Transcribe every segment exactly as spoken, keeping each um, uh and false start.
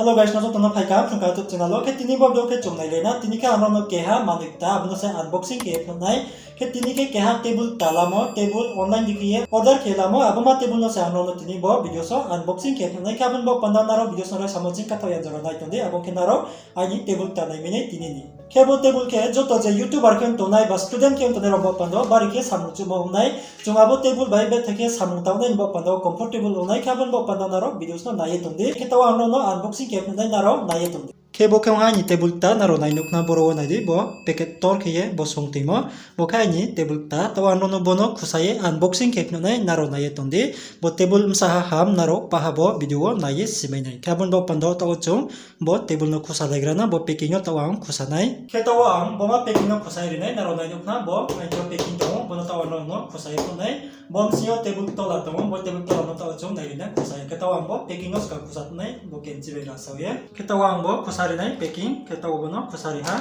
Hello guys, no joto no phaikha Phrungkha YouTube channel wo. Khe tini bo video khe chung nailai na, tini khe ang nrao no keha manoi kta, abo no se unboxing khe phnuh nai. Khe tini khe keha table kta lamo, table online di khe ye order khe lamo, abo ma table no se ang nrao no tini bo video so unboxing khe phnuh nai. Khe abo ni bo panda nrao video so nrao samo ching kathaoh ya jora nai tong di, abo khe nrao aini table kta naimai nai tini ni. Khe bo table khe joto je YouTuber khe ong tongnai ba student khe ong tongnai rao bo panda bari khe samung chuhmo ong nai. Chung abo table bai betha khe samung tangnai ni bo panda comfortable ong nai, khe abo ni bo panda nrao videos no nai ye tong di. Khe taoh ang nrao no unboxing khe phnuh nai, nrao nai ye tong di. Khe bo khe ong ha aini table kta, nrao nai nuh khna boro wo nai di, bo packet tor khe ye bo song toimo. Bo khe aini table kta, taoh ang nrao no bo no khusa ye unboxing khe phnuh nai, nrao nai ye tong di. Bo table bsa ha ham nrao paha bo video wo nai ye simai nai. Khe abo ni bo panda taoh wo chung bo table no khusa laigra na, bo packing no taoh ang khusa nai. Khe taoh ang bo ma packing no khusa ye ri nai, nrao nai nuh khna bo aini packing tong ou, bo no taoh ang nrao no khusa ye phnuh nai. Bo bsing yo table tola tong ou, bo table tola no taoh chung nai ri nai khusa ye. Khe taoh ang bo packing no skang khusa phnuh nai, bo kenchi bai rasao ye. Khe taoh ang bo khusa ri nai packing, khe taoh bo no khusa ri ha.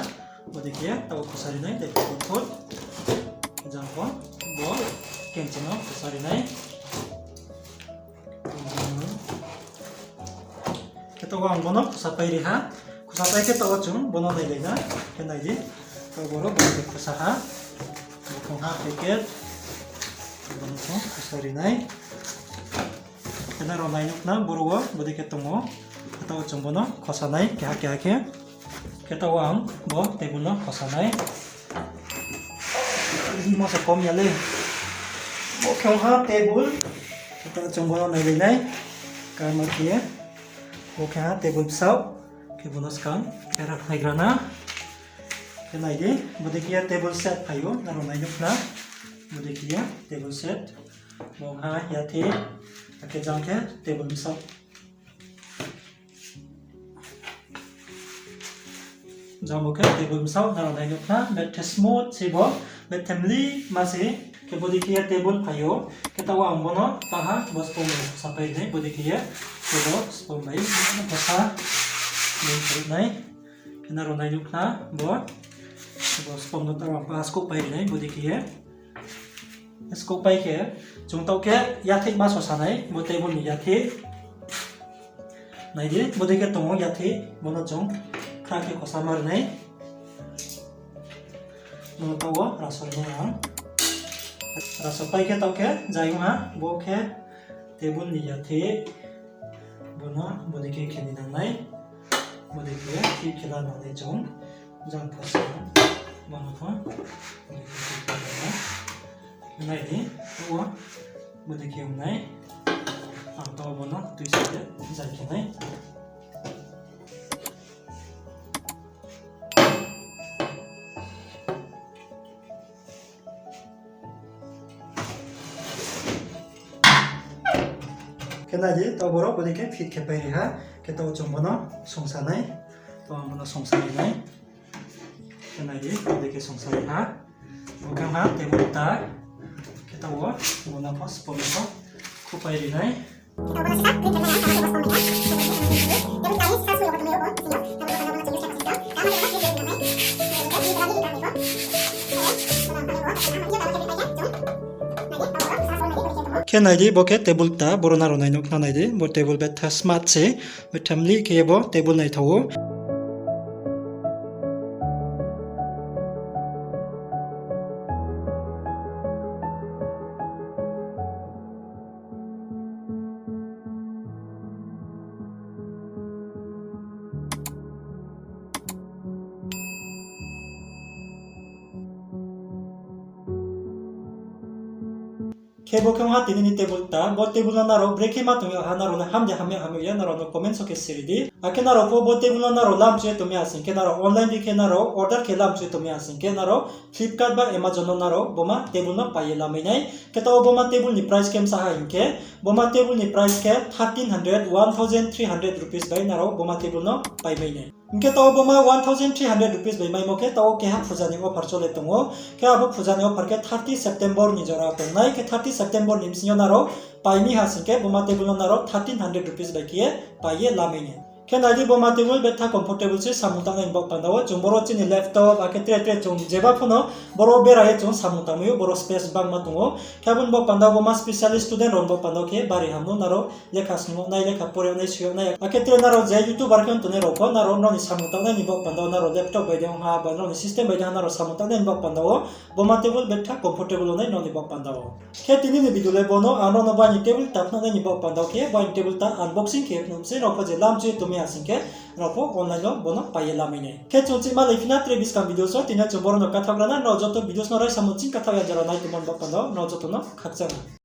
Bo dei khe taoh khusa ri nai, dei khe bo thot. Jang bo, bo kenchi no khusa ri nai. Khe taoh ang bo no khusa pai ri ha. Khusa pai khe taoh chung bo no nailai na. Khe nai di. Taoh boro bo khe khusa ha. Bo tong ha packet. Bo no chung khusa ri nai. Khe nrao nai nuh khna boro wo bo dei khe tong ou. Khe taoh chung bo no khosa nai keha keha khe. Khe taoh ang bo table no khosa nai. Mo se kom ya le. Bo khe ong ha table. Khe taoh chung bo no nailai nai. Kama khe ye. Bo khe ha table bsaoh. Khe bo no skang khe ra khnaigra na. Khe nai di, bo dei khe ye table set phai ou, nrao nai nuh khna. Bo dei khe ye table set. Bo ha yathih, akhe jang khe table bsaoh. Jang bo khe table bsaoh, nrao nai nuh khna, bethe smooth se bo, bethe mlima se, khe bo dei khe ye table phai ou, khe taoh ang bo no paha, bo sponge sapai nai, bo dei khe ye, khe bo spong bai, bo sa, nai, khe nrao nai nuh khna, bo, bo spong no taoh ang paha skouh pai ri nai, bo dei khe ye. Skouh pai khe, chung taoh khe yathih ma sosa nai, bo table ni yathih. Nai di, bo dei khe tong ou yathih, bo no chung khra khe khosa ma ri nai. Bo no taoh wo raso ri nai ang. Raso pai khe taoh khe, jai ong ha, bo khe table ni yathih. Bo no, bo dei khe khe ni nang nai. Bo dei khe, khe khe la nang nai chung. Jang pho sa, bo no pho. Nai di, taoh wo, bo dei khe ong nai. Ang taoh bo no tui sa ye, jang khe nai. Khe nai di, taoh boro bo dei khe fit khe pai ri ha, khe taoh chung bo no songsa nai, taoh ang bo no songsa ri nai. Khe nai di, bo dei khe songsa ri ha, bo khe ha table ta, khe taoh wo, bo no pho spong no pho, khupai ri nai. Khe nai di, bo khe table ta, boro nrao nai nuh khna nai di, bo table betha smart se, betha mlih khe ye bo table naithao ou. Khe bo khe ong ha tini ni table ta, bo table no nrao brekhe ma tong yag ha, nrao no ham de hamya hamya ya, nrao no comment so khe siri di. Akhe nrao pho bo table no nrao lamchu ye tong mi ha sing khe, nrao online di khe nrao order khe lamchu ye tong mi ha sing khe, nrao Flipkart ba Amazon no nrao boma table no pai ye lamai nai. Khe taoh boma table ni price khe msa ha hing khe, boma table ni price khe thirteen hundred, one thousand three hundred rupees bai nrao boma table no pai mai nai. Hing khe taoh boma one thousand three hundred rupees bai maimo khe taoh keha phuja ni offer chole tong ou. Khe abo phuja ni offer khe thirty September ni jora tong nai, khe thirty September ni bsing yo nrao pai mi ha sing khe boma table no nrao thirteen hundred rupees bai khe ye pai ye lamai nai. Khe nai di, bo ma table betha comfortable se samung tangnai ni baoh panda wo. Chung boro chini laptop akhe tre tre chung jeba pho no boro bera ye chung samung tangmai ou, boro space bangma tong ou. Khe abo ni baoh panda wo bo ma specially student rao ni baoh panda wo khe bari ham ou, nrao lekha snung yag nai, lekha pore yag nai, soi yag nai. Akhe tre nrao je YouTuber khe ong tongnai rao pho nrao nrao ni samung tangnai ni baoh panda wo nrao laptop bai de ong ha, ba nrao ni system bai de ha nrao samung tangnai ni baoh panda wo, bo ma table betha comfortable ong nai nrao ni baoh panda wo. Khe tini ni video le bo no, ang nrao no bo aini table ta phnuh nai ni baoh panda wo khe, bo aini table ta unboxing khe phnuh mi se, nrao pho je lamchi ye tongmai ya sing khe, nrao pho online wo bo no pai ye lamai nai. Khe chung chihma lai phi na tre buskang video wo, tini chung boro no kathaoh gra na, nrao joto videos no raisa mo ching kathaoh ya jora nai tongmo ni baoh panda wo nrao joto no khakchang.